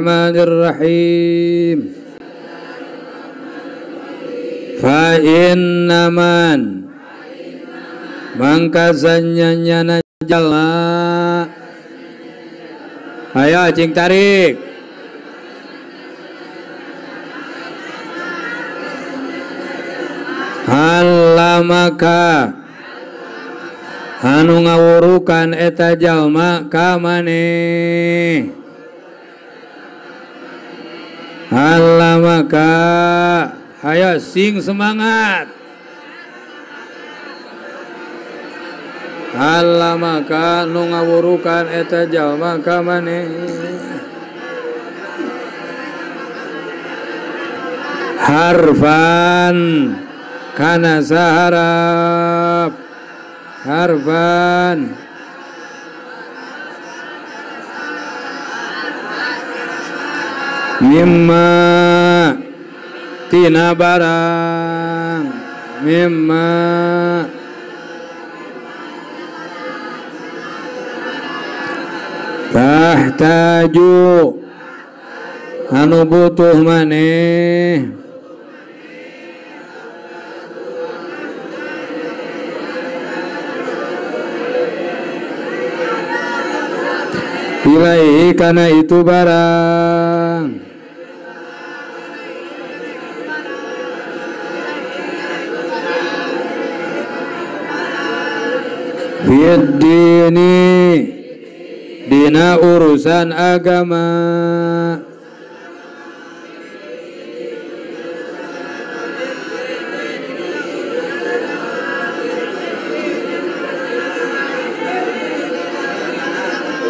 Bismillahirrahmanirrahim. Fa innaman mangka sanyanyana jalma. Ayo cing tarik. Alamaka anu ngawurukan eta jalma ka maneh. Alamaka, ayo sing semangat. Alamaka nu ngawurukan eta jalma ka maneh. Harfan kana saharap. Harfan mimma tina barang. Mimma tahtaju anu butuh maneh. Ilaihi kana itu barang. Fiddini dina urusan agama.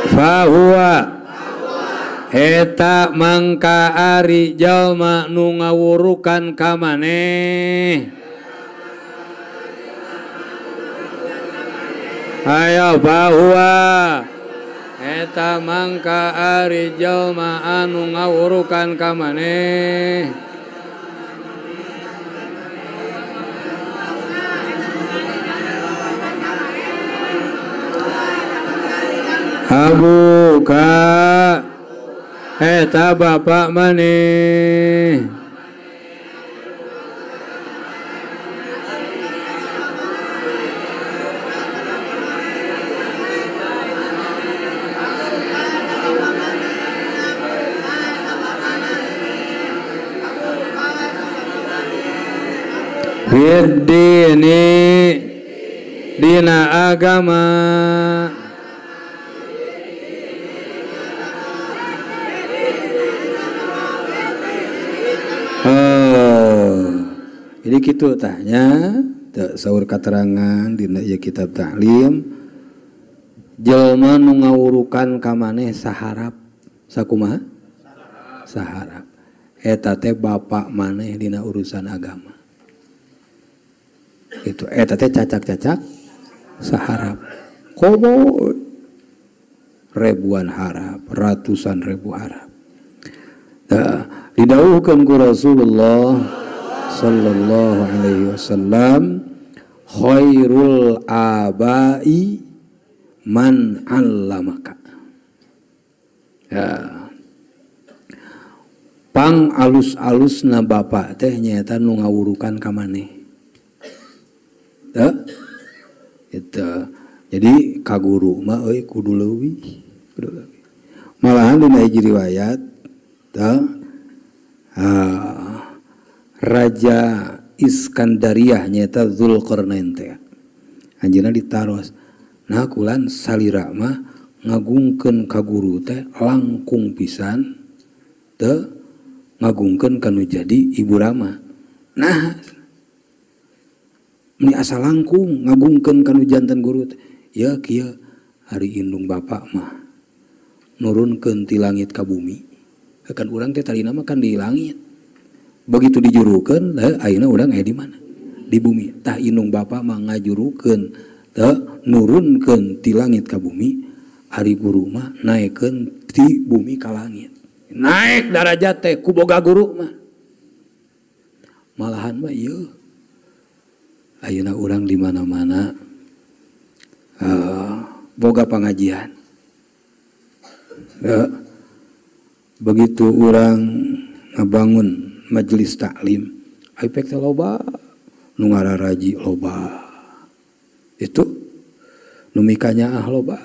Fahuwa eta mangka ari jalma nu ngawurukan ka maneh. Ayo fahuwa eta mangka ari jalma anu ngawurukan ka maneh. Abuka eta bapak maneh. Fiddini dina agama. Jadi kitu tanya saur katerangan dina ieu kitab ta'lim. Jelma nu ngawurukan ka maneh saharap. Sakumaha? Saharap. Eta teh bapak maneh dina urusan agama. Itu eta teh cacak-cacak saharap. Komo ribuan harap, ratusan ribu harap. Nah, didawuhkeun ku Rasulullah sallallahu alaihi wasallam, khairul abai man 'allamaka. Ya. Pang alus-alusna bapak teh nyaeta nu ngawurukan ka maneh. Teu? Itu. Jadi ka guru mah euy kudu leuwih, kudu leuwih. Malahan dina hiji riwayat teu, Raja Iskandariah nyaeta Zulkarnain teh. Anjeunna ditaros. Nah kulan salira mah ngagungkeun ka guru teh langkung pisan teu ngagungkeun kanu jadi ibu rama. Nah meni asa langkung ngagungkeun kanu janten guru teh. Ya kieu hari indung bapak mah nurunkeun ti langit ka bumi. Kan urang teh tadina mah kan di langit. Begitu dijurukeun, ayeuna urang aya di mana? Di bumi. Tah indung bapa mah ngajurukeun, teh nurunkeun ti langit ka bumi, ari guru mah naekeun ti bumi ka langit. Naik darajat teh ku boga guru mah. Malahan mah ieu. Ayeuna urang di mana-mana boga pangajian. Begitu urang ngabangun majelis taklim, ipek teh loba, nu ngararaji loba. Itu nu mikanyaah loba.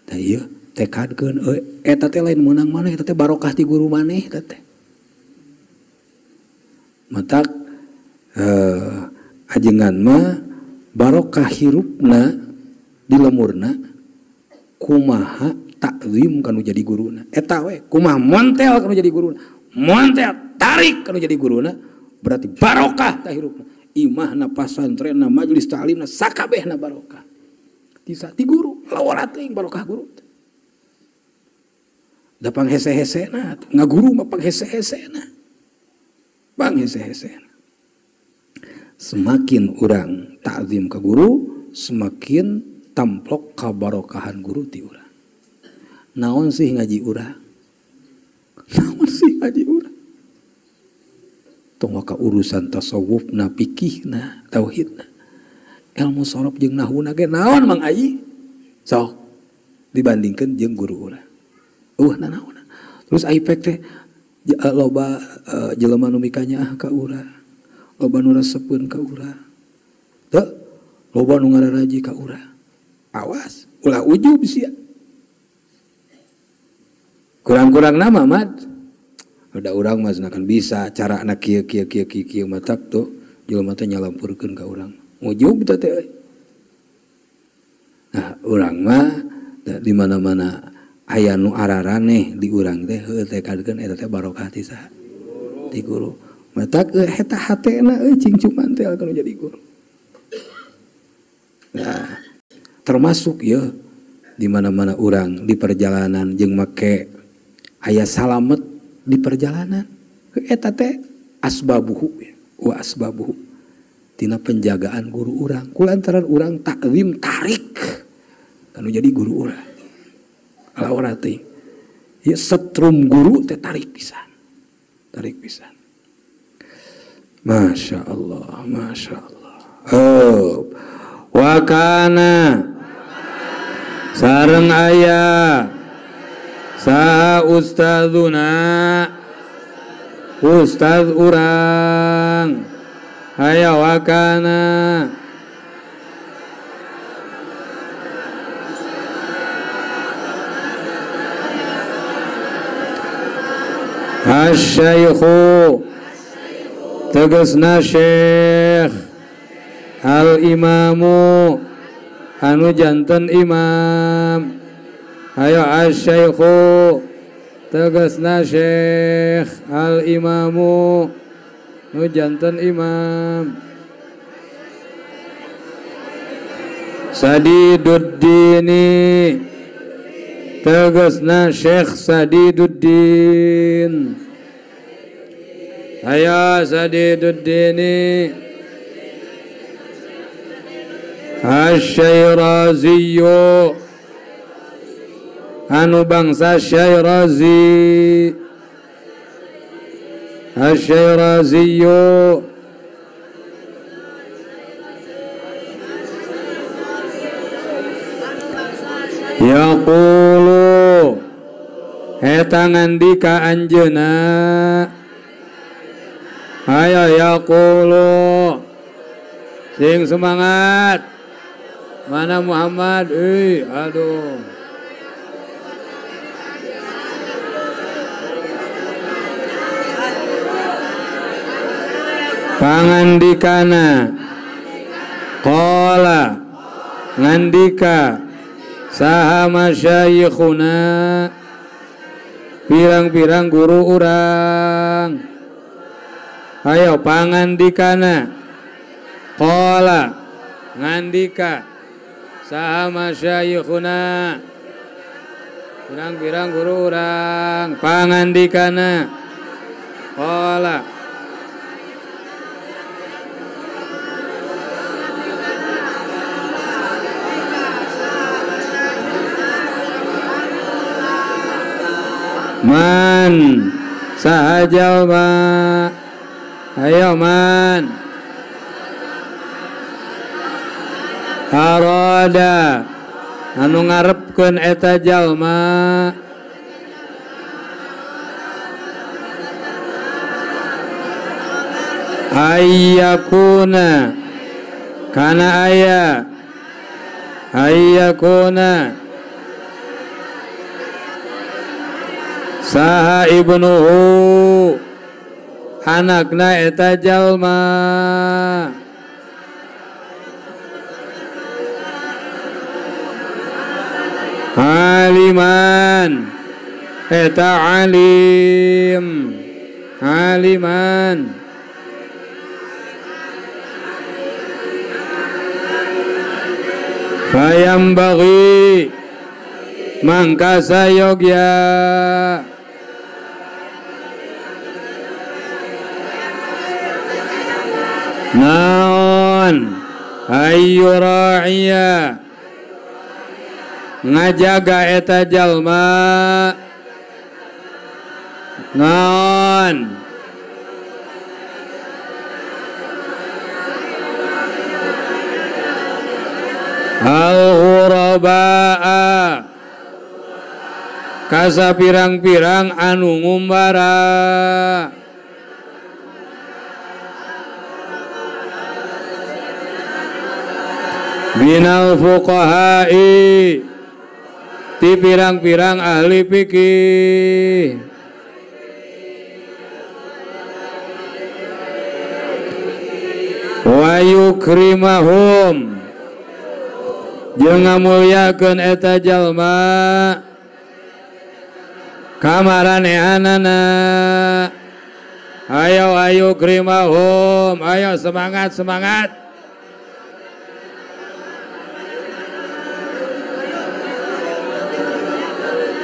Tah ieu tekadkeun euy eta teh lain meunang maneh, eta teh barokah ti guru maneh eta teh. Matak ajengan mah barokah hirupna di lemurna kumaha takzim kanu jadi guruna eta we kumaha montel kanu jadi guruna montel tarik kanu jadi guruna berarti barokah tah hirupna imahna pasantrenna majelis ta'limna sakabehna barokah ti guru lawara teuing barokah guru da panghese-hesena ngaguru mah panghese-hesena panghese-hesena. Semakin urang takzim ka guru semakin tamplok kabarokahan guru ti urang. Naon sih ngaji urang? Naon sih ngaji urang? Tong ka urusan tasawufna, fikihna, tauhidna. Ilmu sorof jeung nahuna ge naon Mang Ayi? Sok dibandingkeun jeung guru urang. Eueuh nanaonna. Terus aipek teh loba jelema nu mikanyaah ka urang. Loba nu resepeun ka urang. Teu loba nu ngararaji ka urang. Awas, ulah ujub sia. Kurang-kurang nama mad. Udah urang mah kan bisa cara anak kieu kieu kieu kieu kieu matak tuh jelema teh nyalampurkeun ka urang. Ujub teh teh. Nah, urang mah di mana-mana aya nu araraneh di urang teh heueuh tekadkeun eta teh barokah ti saha? Ti guru. Matak eta hatena euy cing cumantel kana jadi guru. Nah, termasuk ya di mana-mana urang di perjalanan jeung make aya salamet di perjalanan eta teh asbabuhu wa asbabuhu tina penjagaan guru urang kulantaran urang takzim tarik kanu jadi guru urang ala teh ya setrum guru teh tarik pisan tarik pisan. Masya Allah, Masya Allah. Oh, wakana sareng aya saha ustadzuna ustaz urang aya wakana asyaikhu tegasna syekh al imamu anu janten imam. Ayo asyaikhu tegasna syekh al imamu nu janten imam. Sadiduddini tegasna syekh Sadiduddin. Ayo Sadiduddini Asy-Syairaziyu anu bangsa Syairazi. Asy-Syairaziyu yaqulu eta ngandika anjeunna. Ayo yaqulu sing semangat. Mana Muhammad? Aduh. Pangandikana qala ngandika saha masyayikhuna pirang-pirang guru urang. Ayo pangandikana qala ngandika saha masyayikhuna pirang-pirang guru urang. Pangandikana qala man saha jalma. Ayo man arada anu ngarepkeun eta jalma Ayyakuna kana aya ayyakuna saha ibnuhu anakna eta jalma aliman eta alim aliman fayambaghi mangka sayogya naon ayu ra'iya ngajaga eta jalma naon al-ghurabaa kasa pirang-pirang anu ngumbara minal fuqahai ti pirang-pirang ahli fikih wa yukrimahum jeung ngamulyakeun eta jalma kamaranehanana. Ayo ayo krimahum, ayo semangat semangat.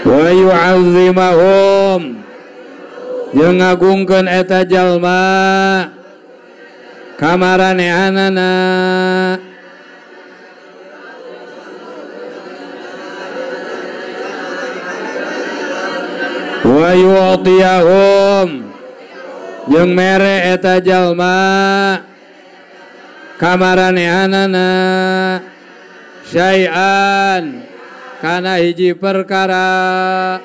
Wa yu'azzimahum jeung ngagungkeun eta jalma kamaranehanana. Wa yu'tiyahum jeung mere eta jalma kamaranehanana syai'an kana hiji perkara.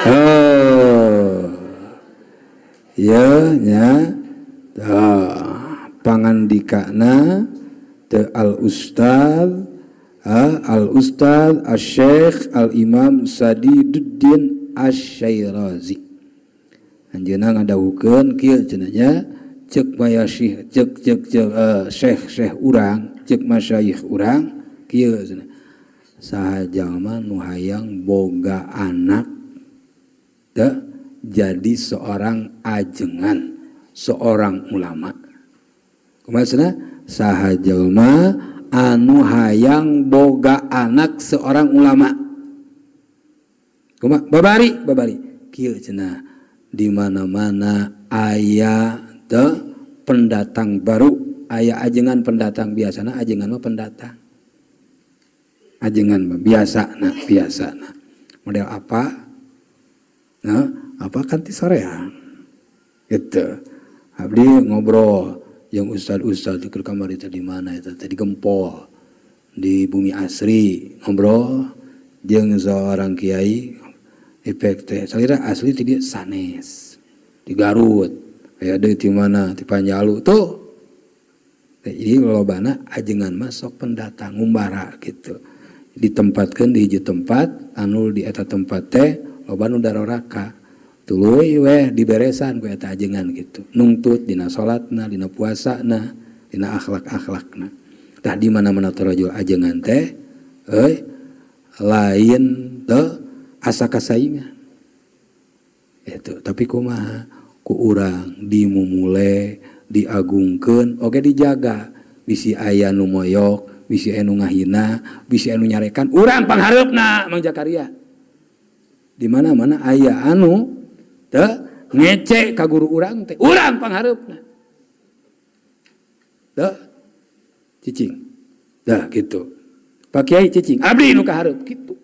Oh ya nya pangandikana te al ustaz al ustaz asy-syekh al imam Sadiduddin Asy-Syairazi. Anjeunna ngadawukeun kieu cenah nya ceuk mayasyih ceuk ceuk ceuk syekh-syekh urang ceuk masyayikh urang kieu cenah saha jalma nu hayang boga anak teu jadi seorang ajengan, seorang ulama. Kumaha cenah saha jelma anu hayang boga anak seorang ulama. Kumaha babari babari kieu cenah di mana-mana aya teu pendatang baru, aya ajengan pendatang, biasana ajengan mah pendatang. Ajengan mah biasana biasana. Model apa? Nah, apa kan ti soreang. Gitu. Abdi ngobrol yang ustad-ustad di kamar itu di mana itu tadi Gempol di Bumi Asri ngobrol jeung seorang kiai efek teh salira asli ti dieu sanes di Garut aya deui di mana di Panjalu tuh. Jadi lolobana ajengan mah sok pendatang ngumbara gitu ditempatkeun di hiji tempat anu di eta tempat teh loba nu daroraka tuluy weh diberesan ku eta ajengan gitu nungtut dina salatna dina puasana dina akhlak-akhlakna. Tah di mana-mana tarajul ajengan teh euy lain teh asa kasaingan itu tapi kumaha ku urang dimumule diagungkeun oge dijaga bisi aya nu moyok bisi anu ngahina bisi anu nyarekan urang panghareupna Mang Jakaria. Di mana-mana aya anu teu ngece ka guru urang teh urang panghareupna teu cicing dah gitu Pak Kiai cicing abdi nu kahareup kitu.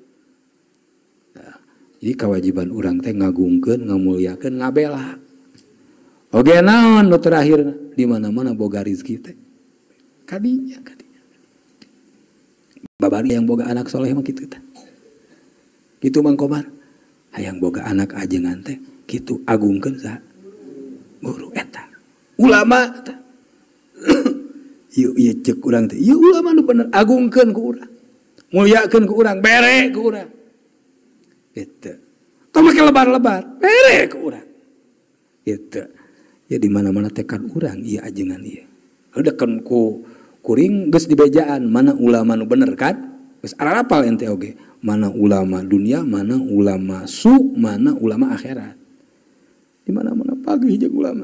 Nah, jadi kewajiban urang teh ngagungkeun ngamuliakeun ngabela oge naon nu terakhir di mana-mana boga rezeki teh kadinya kadinya. Dikabari yang boga anak soleh mah kitu tah. Kitu Mang Komar. Hayang boga anak ajengan teh kitu agungkeun saha? Guru eta. Ulama eta. Ieu ieu ceuk urang teh. Ieu ulama nu bener agungkeun ku urang. Mulyakeun ku urang, bere ku urang. Gitu. Tong make lebar-lebar, bere ku urang. Gitu. Ya di mana-mana tekad urang ieu ajengan ieu. Heuh kan ku kuring geus dibejaan mana ulama nu bener kan? Geus arapal ente oge. Mana ulama dunia, mana ulama su, mana ulama akhirat. Di mana-mana pagi jeung ulama.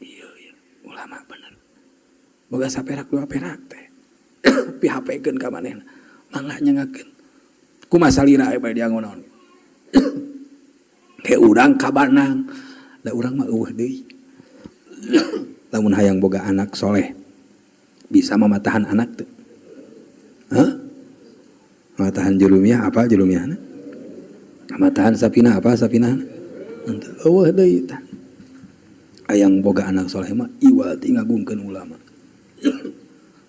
Iya iya, ulama bener. Boga saperak dua perak teh. PHP-keun ka manehna. Mangga nyangakeun. Kumaha salira bae dia ngonaon. Ke urang kabanang. Da urang mah eueuh deui. Lamun hayang boga anak soleh bisa mamatahan anak teu? Hah? Mamatahan julumiah apa julumiahna? Mamatahan sapina apa sapinahna? Henteu eueuh deui tah. Hayang boga anak soleh mah iwal ti ngagungkeun ulama.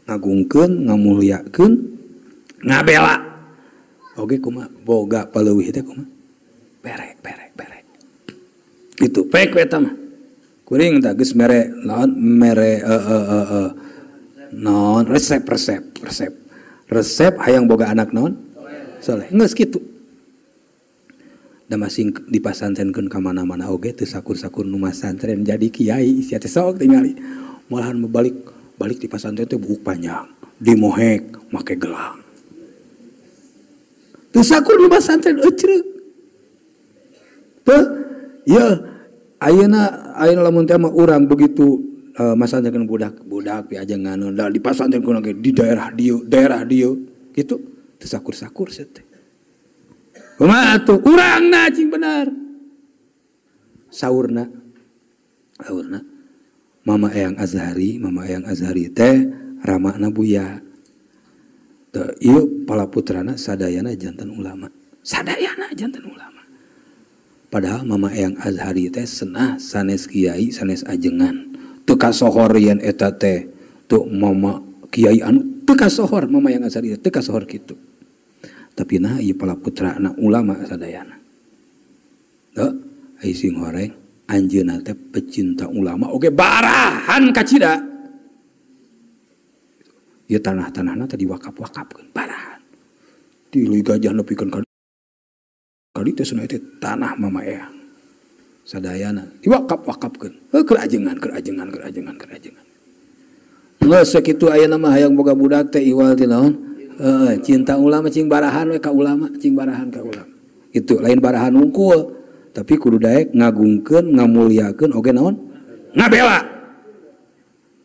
Ngagungkeun, ngamulyakeun, ngabela. Oge kumaha boga paleuwih teh kumaha? Bere bere bere. Itu pek we eta mah. Kuring tah geus mere naon mere naon resep resep resep. Resep hayang boga anak naon? Soleh. Geus kitu. Da masing dipasantrenkeun ka mana-mana oge teu sakur-sakur nu masantren jadi kiai sia teh sok tingali. Malahan balik balik di pasantren teh buuk panjang, dimohek make gelang. Teu sakur nu masantren eucreuk. Teu ieu ayeuna ayeuna lamun teh mah urang begitu masantrenkeun budak, budak piajengan da di pasantrenkeun oge di daerah dieu kitu teu sakur-sakur sia teh. Kumaha atuh urangna cing bener. Saurna saurna Mama Eyang Azhari teh ramana Buya. Teu ieu palaputrana sadayana janten ulama. Sadayana janten ulama. Padahal Mama Eyang Azhari teh senah sanes kiai sanes ajengan. Teu kasohor yen eta teh teu mama kiai anu teu kasohor Mama Eyang Azhari teu kasohor kitu. Tapi nah ieu palaputrana ulama sadayana. Teu ai sing horeng anjeunna teh pecinta ulama oge barahan kacida. Ieu tanah-tanahna teh diwakaf-wakafkeun barahan. Ti leuwih gajah nepikeun ka kali teh cenah teh tanah Mama Eyang. Sadayana diwakaf-wakafkeun. Heuh keur ajengan keur ajengan keur ajengan keur ajengan. Geus sakitu ayeuna mah hayang boga budak teh iwal ti naon? Heuh cinta ulama cing barahan we ka ulama, cing barahan ka ulama. Itu lain barahan wungkul. Tapi kudu daek ngagungkeun, ngamulyakeun oge naon? Ngabela.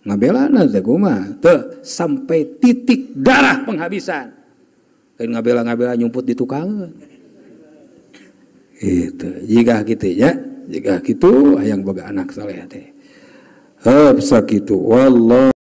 Ngabela na teh kumaha? Teu sampai titik darah penghabisan. Lain ngabela-ngabela nyumput di tukangeun. Gitu, jika kitu nya, jika kitu hayang boga anak saleh teh. Heup sakitu wallah.